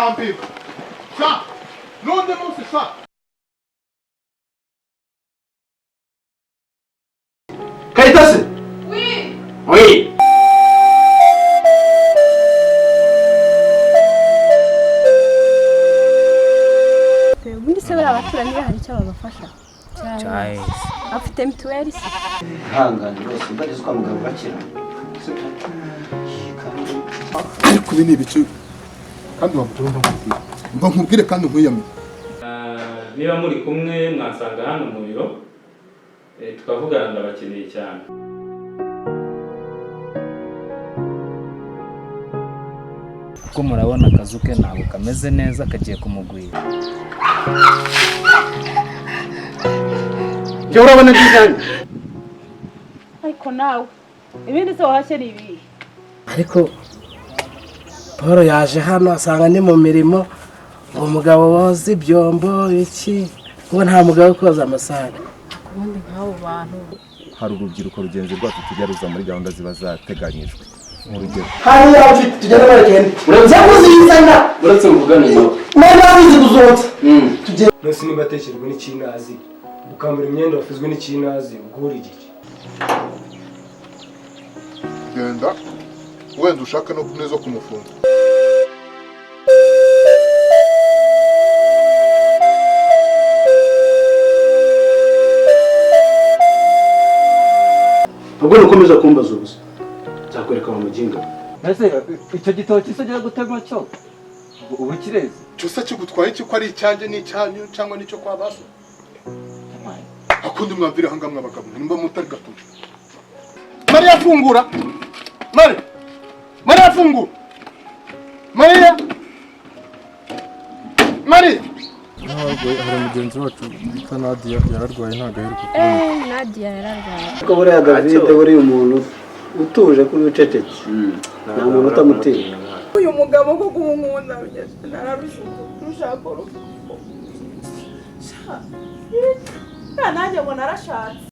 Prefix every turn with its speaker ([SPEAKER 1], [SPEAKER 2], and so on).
[SPEAKER 1] Nzarambirwa sha, n'undi munsi sha.
[SPEAKER 2] Kayitasi. Oui.
[SPEAKER 3] Ubundi se buriya abaturanyi be hari icyo babafasha? Afite mituweli se?
[SPEAKER 4] Ihangane rwose, mbageze kwa muganga urakira, sibyo? Kandi
[SPEAKER 1] Ariko ibi ni ibicu kandi wamugore, mba nkubwire, mba nkubwire kandi nkwiyamire.
[SPEAKER 5] Niba muri kumwe mwansanga hano mu biro, tukavugana, ndabakeneye cyane.
[SPEAKER 6] Kuko murabona akazu ke ntabwo kameze neza, kagiye kumugwira.
[SPEAKER 2] Njye urabona design.
[SPEAKER 7] Ariko nawe ibindi se wahashye ni ibihe?
[SPEAKER 8] Ariko Paul yaje hano asanga ni mu mirimo, ngo umugabo woza ibyombo iki, ngo nta mugabo koza amasahani.
[SPEAKER 7] Ubundi nk'abo bantu
[SPEAKER 9] Hari urubyiruko rugenzi rwacu tujya ruza muri gahunda ziba zateganyijwe, urugero
[SPEAKER 8] Hariya mfite tugenda barekende.
[SPEAKER 2] Uretse
[SPEAKER 8] kuzizana.
[SPEAKER 2] Uretse mvugane nawe.
[SPEAKER 8] Nawe uzi kuzotsa.
[SPEAKER 10] Nose niba atekerwa n'ikinazi, ukambara imyenda wafuzwe n'ikinazi, ubwo uri igiki?
[SPEAKER 1] Genda wenda ushake no neza kumufunga.
[SPEAKER 2] Ubwo nukomeza kumbaza ubusa, nzakwereka wa muginga.
[SPEAKER 4] Mbese icyo gitoki se ugiye gutema cyo ubu kireze?
[SPEAKER 1] Cyose kigutwaye iki, ko ari icyanjye n'icyanyu cyangwa n'icyo kwa baso? Akundi mwamvire ahangaha mwabagabo, nimba mutari gatuma. Mariya, fungura! Mariya, Mariya, fungura! Mariya, Mariya!
[SPEAKER 11] Hari mugenzi wacu bita Nadia yararwaye, ntabwo aheruka.
[SPEAKER 3] Eh, Nadia yararwaye.
[SPEAKER 4] Ariko buriya David, buriya umuntu utuje kuri ucecetse, nta muntu utamutinya.
[SPEAKER 7] Uyu mugabo koko ubu nkunda nararushaka urushako. Nanjye ngo narashatse.